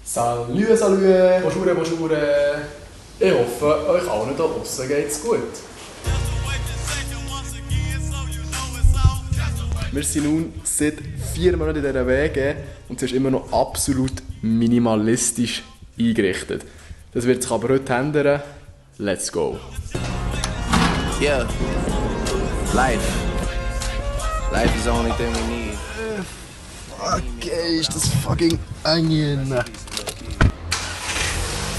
Salü, salü, bonjour, bonjour. Ich hoffe, euch allen da draussen geht's gut. Wir sind nun seit 4 Monaten in dieser Wege und es ist immer noch absolut minimalistisch eingerichtet. Das wird sich aber heute ändern. Let's go! Yeah. Life. Life is the only thing we need. Okay, ist das fucking eng.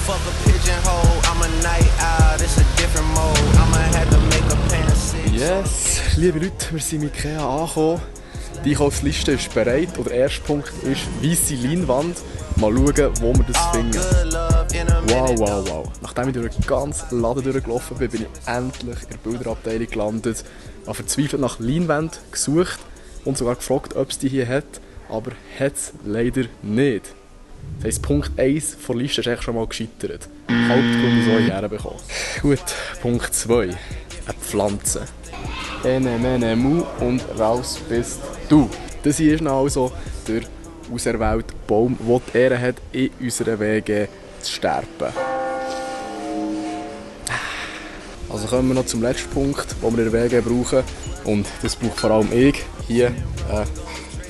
Fuck a pigeonhole, I'm a night owl, it's a different mode. I'ma have to make a pencil. Yes, liebe Leute, wir sind mit Ikea angekommen. Die Einkaufsliste ist bereit. Und der erste Punkt ist weisse Leinwand. Mal schauen, wo wir das finden. Wow, wow, wow. Nachdem ich durch den ganzen Laden durchgelaufen bin, bin ich endlich in der Bilderabteilung gelandet. Ich habe verzweifelt nach Leinwand gesucht und sogar gefragt, ob es die hier hat. Aber hat es leider nicht. Das heisst, Punkt 1 der Liste ist eigentlich schon mal gescheitert. Hauptgrund, wieso ich herbekomme. Gut, Punkt 2. Eine Pflanze. Ene, mene, mu und raus bist du. Das hier ist also der auserwählte Baum, der die Ehre hat, in unseren Wegen zu sterben. Also kommen wir noch zum letzten Punkt, den wir in den Wegen brauchen. Und das braucht vor allem ich. Hier ein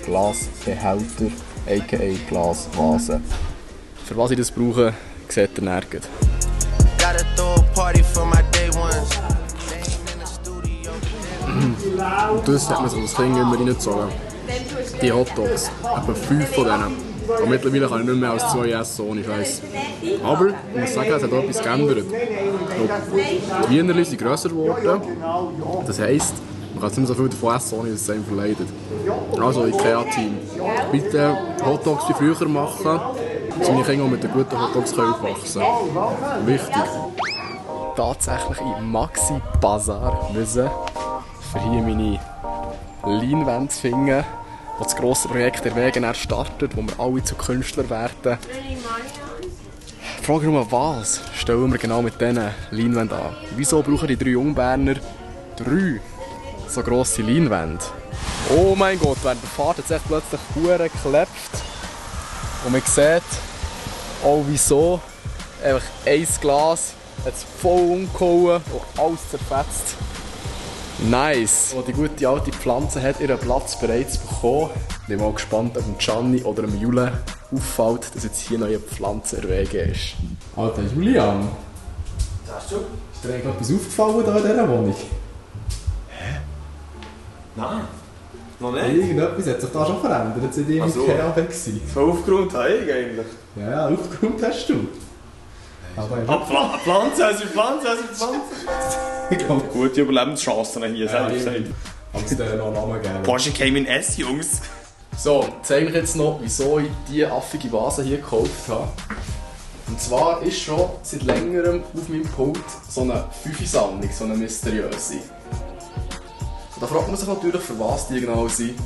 Glasbehälter, aka Glasvase. Für was ich das brauche, seht ihr nirgends. Und das hat man so das Kind immer reingezogen. Die Hotdogs, etwa 5 von denen. Und mittlerweile kann ich nicht mehr als 2 essen, ohne Scheiß. Aber ich muss sagen, es hat etwas geändert. Die Wienerli sind grösser geworden. Das heisst, man kann nicht mehr so viel davon essen, ohne dass es einem verleidet. Also Ikea-Team, bitte Hotdogs wie früher machen, dass meine Kinder auch mit den guten Hotdogs aufwachsen können. Wichtig. Tatsächlich in Maxi Bazar müssen, für hier meine Leinwände zu finden, wo das grosse Projekt der Wegen startet, wo wir alle zu Künstlern werden. Die Frage ist nur, was stellen wir genau mit diesen Leinwänden an? Wieso brauchen die 3 Jungberner 3 so grosse Leinwände? Oh mein Gott, während der Fahrt hat es echt plötzlich verdammt geklebt. Und man sieht, oh wieso, einfach ein Glas hat es voll umgehauen und alles zerfetzt. Nice! Und die gute alte Pflanze hat ihren Platz bereits bekommen. Ich bin mal gespannt, ob dem Gianni oder dem Jule auffällt, dass jetzt hier noch eine Pflanze erwägen ist. Alter Julian! Sagst du? Ist dir eigentlich etwas aufgefallen hier in dieser Wohnung? Hä? Nein. Noch nicht? Irgendetwas hat sich da schon verändert, seit ich mit Ikea war. So aufgeräumt habe ich eigentlich. Ja, aufgeräumt hast du. Aber Pflanze, Pflanze. Gute Überlebenschancen hier, selber gesagt. Aber sie denen noch einen Namen geben. Porsche came in S, Jungs. So, zeige ich jetzt noch, wieso ich diese affige Vase hier gekauft habe. Und zwar ist schon seit längerem auf meinem Pult so eine 5er-Sammlung, so eine mysteriöse. Und da fragt man sich natürlich, für was die genau sind.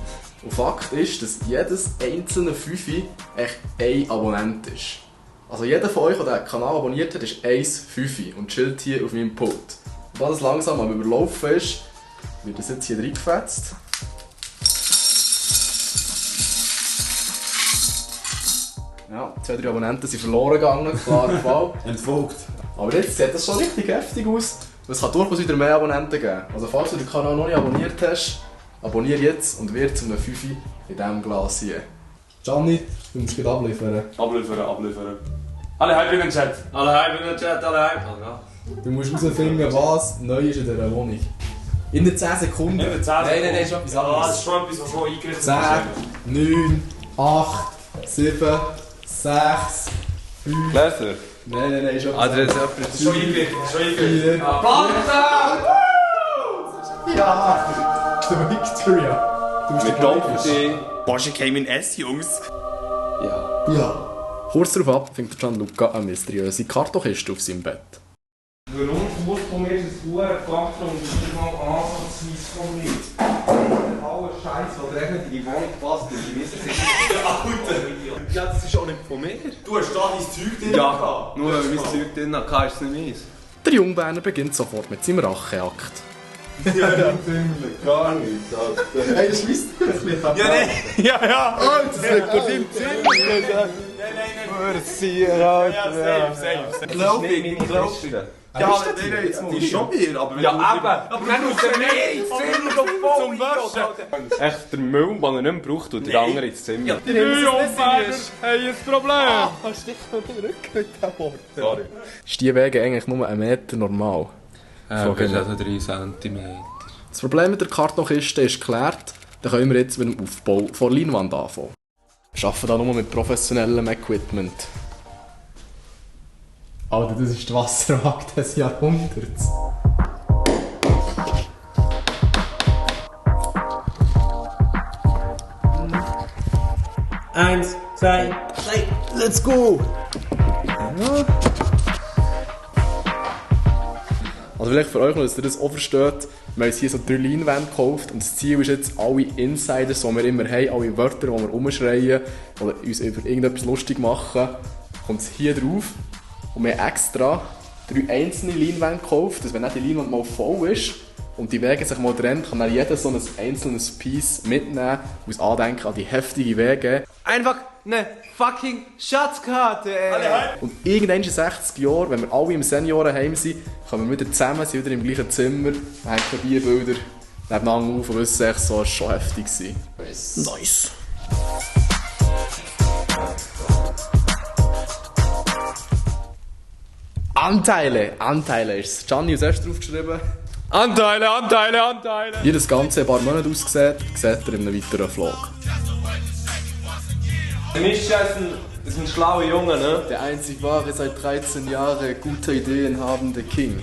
Und Fakt ist, dass jedes einzelne 5er echt ein Abonnent ist. Also jeder von euch, der den Kanal abonniert hat, ist 1 5er und chillt hier auf meinem Pult. Und da das langsam am Überlaufen ist, wird das jetzt hier reingefetzt. Ja, 2, 3 Abonnenten sind verloren gegangen, klarer Fall. Entfolgt. Aber jetzt sieht das schon richtig heftig aus. Es kann durchaus wieder mehr Abonnenten geben. Also falls du den Kanal noch nicht abonniert hast, abonniere jetzt und wird zu einem 5er in diesem Glas hier. Gianni, du musst gleich abliefern. Abliefern. Alle hype in den Chat. Du musst herausfinden, was neu ist in dieser Wohnung. In den 10 Sekunden. In den 10 Sekunden. Nein, schon etwas Ja, anderes. das ist schon etwas, was so eingerichtet ist. 10, 9, 8, 7, 6, 5... Gläser? Nein, schon Ah, der ist jemand. Schon eingerichtet. Ja! The Victoria! Du bist der Gleiche. Porsche came in S, Jungs. Ja. Kurz darauf ab findet Gianluca eine mysteriöse Kartonkiste auf seinem Bett. Warum muss von mir das Hurenfaktor und nicht mal ansatzweise von mir? Alle Scheiße, der regnet in die Wohnung passt, die wissen sich. Alter! Ja, das ist auch nicht von mir. Du hast da dein Zeug drin Ja, gehabt. nur weil mein Zeug drin hatte, ist es nicht meins. Der Jungberner beginnt sofort mit seinem Racheakt. Ja, ziemlich. Gar nichts, Alter. Hey, das schweisst ein bisschen. Ja, nein. Ja. Oh, das liegt auf deinem Zimmer. Safe. Glaub ich. Ja, die ist schon Bier, aber wenn du... aber dann muss der mehr ins Zimmer zum Waschen. Echt, der Müll, den er nicht mehr braucht, tut der andere ins Zimmer. Ja, Hey, ein Problem! Hast du dich von den Rücken mit dem Wort? sorry. Ist die Wege eigentlich nur 1 Meter normal? Das ist also 3 cm. Das Problem mit der Kartonkiste ist geklärt. Dann können wir jetzt mit dem Aufbau von Leinwand anfangen. Wir arbeiten da nur mit professionellem Equipment. Alter, das ist die Wasserwaage des Jahrhunderts. Eins, zwei, drei, let's go! Also vielleicht für euch noch, dass ihr das auch versteht. Wir haben uns hier so 3 Leinwände gekauft und das Ziel ist jetzt, alle Insiders, die wir immer haben, alle Wörter, die wir rumschreien oder uns über irgendetwas lustig machen, kommt es hier drauf. Und wir haben extra 3 einzelne Leinwände gekauft, dass wenn nicht die Leinwand mal voll ist und die Wege sich mal trennt, kann dann jeder so ein einzelnes Piece mitnehmen und andenken an die heftige Wege. Einfach eine fucking Schatzkarte, ey! Und irgendwann in 60 Jahren, wenn wir alle im Seniorenheim sind, kommen wir wieder zusammen, sind wieder im gleichen Zimmer, hängen Bierbilder nebeneinander auf und wissen echt, so, es war schon heftig. Nice! Anteile ist es. Gianni hat erst draufgeschrieben. Anteile! Wie das Ganze ein paar Monate aussieht, seht ihr in einem weiteren Vlog. Mischa ist ein schlauer Junge, ne? Der einzig wahre, seit 13 Jahren gute Ideen habende King.